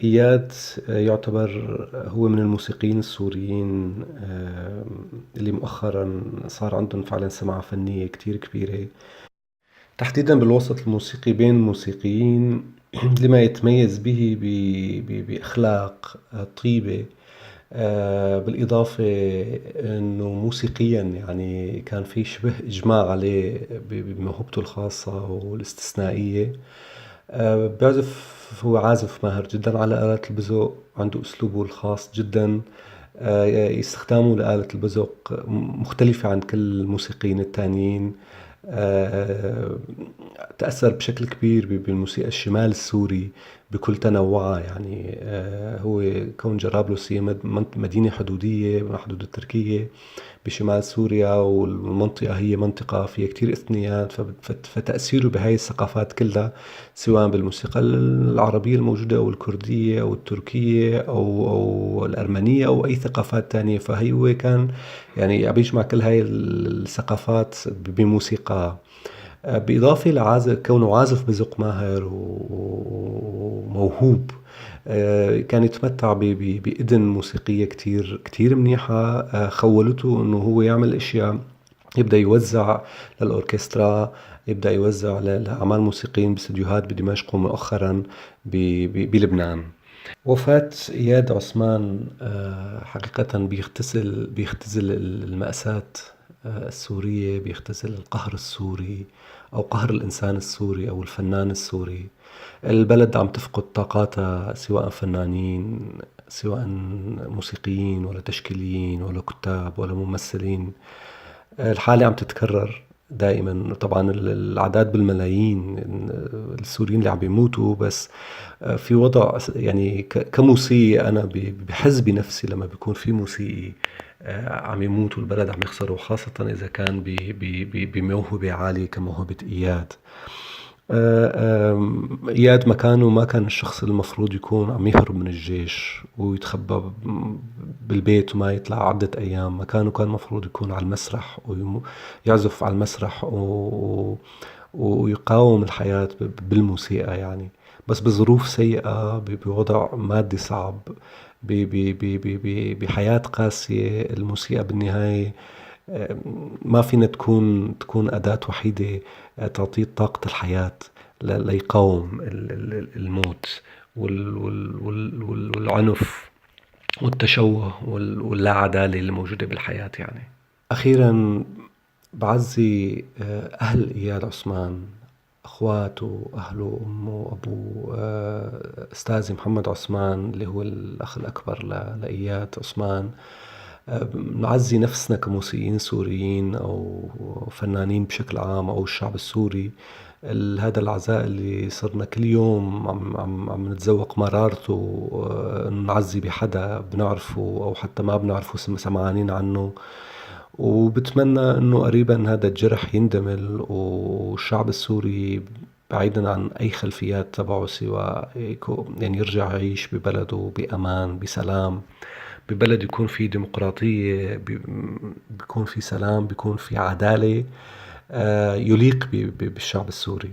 إياد يعتبر هو من الموسيقيين السوريين اللي مؤخرا صار عندهم فعلا سمعة فنية كتير كبيرة، تحديدا بالوسط الموسيقي بين الموسيقيين، لما يتميز به بأخلاق طيبة، بالإضافة أنه موسيقيا يعني كان في شبه إجماع عليه بموهبته الخاصة والاستثنائية. بيعزف، هو عازف ماهر جدا على آلات البزق، عنده أسلوبه الخاص جدا، استخدامه لآلة البزق مختلفة عن كل الموسيقيين التانيين. تأثر بشكل كبير بالموسيقى الشمال السوري بكل تنوعها، يعني هو كون جرابلس هي مدينة حدودية مع حدود التركية بشمال سوريا، والمنطقة هي منطقة فيها كتير إثنيات، فتأثيره بهاي الثقافات كلها سواء بالموسيقى العربية الموجودة أو الكردية أو التركية أو الأرمنية أو أي ثقافات تانية، فهو كان يعني عم يجمع كل هاي الثقافات بموسيقى. بإضافة لعازف، كونه عازف بزق ماهر وموهوب، كان يتمتع بإذن موسيقية كتير كتير منيحة، خولته إنه هو يعمل أشياء، يبدأ يوزع للأوركسترا، يبدأ يوزع لأعمال موسيقيين باستديوهات بدمشق ومؤخرا بلبنان. وفاة إياد عثمان حقيقة بيختزل المأساة السورية، بيختزل القهر السوري أو قهر الإنسان السوري أو الفنان السوري. البلد عم تفقد طاقاتها، سواء فنانين، سواء موسيقيين ولا تشكيليين ولا كتاب ولا ممثلين. الحالة عم تتكرر دائما، طبعا الأعداد بالملايين السوريين اللي عم بيموتوا، بس في وضع يعني كموسيقي أنا بحز بنفسي لما بيكون في موسيقي عم يموت والبلد عم يخسره، خاصة إذا كان بموهبة عالية كموهبة إياد. إياد مكانه ما كان الشخص المفروض يكون عم يهرب من الجيش ويتخبى بالبيت وما يطلع عدة أيام، مكانه كان المفروض يكون على المسرح ويعزف على المسرح ويقاوم الحياة بالموسيقى يعني، بس بظروف سيئة، بوضع مادي صعب، بحياة قاسية. الموسيقى بالنهاية ما فينا تكون أداة وحيدة تعطيه طاقة الحياة ليقاوم الموت والعنف والتشوه واللا عدالة اللي موجودة بالحياة يعني. أخيراً بعزي أهل إياد عثمان، أخواته، أهله، أمه، أبوه، أستاذي محمد عثمان اللي هو الأخ الأكبر لإياد عثمان. نعزي نفسنا كموسيقيين سوريين أو فنانين بشكل عام أو الشعب السوري، هذا العزاء اللي صرنا كل يوم عم نتذوق مرارته، نعزي بحدا بنعرفه أو حتى ما بنعرفه، سمعانين عنه. وبتمنى إنه قريبا هذا الجرح يندمل والشعب السوري بعيدا عن أي خلفيات تبعه سواء يعني يرجع يعيش ببلده بأمان، بسلام، ببلد يكون فيه ديمقراطية، بيكون فيه سلام، بيكون فيه عدالة، يليق بالشعب السوري.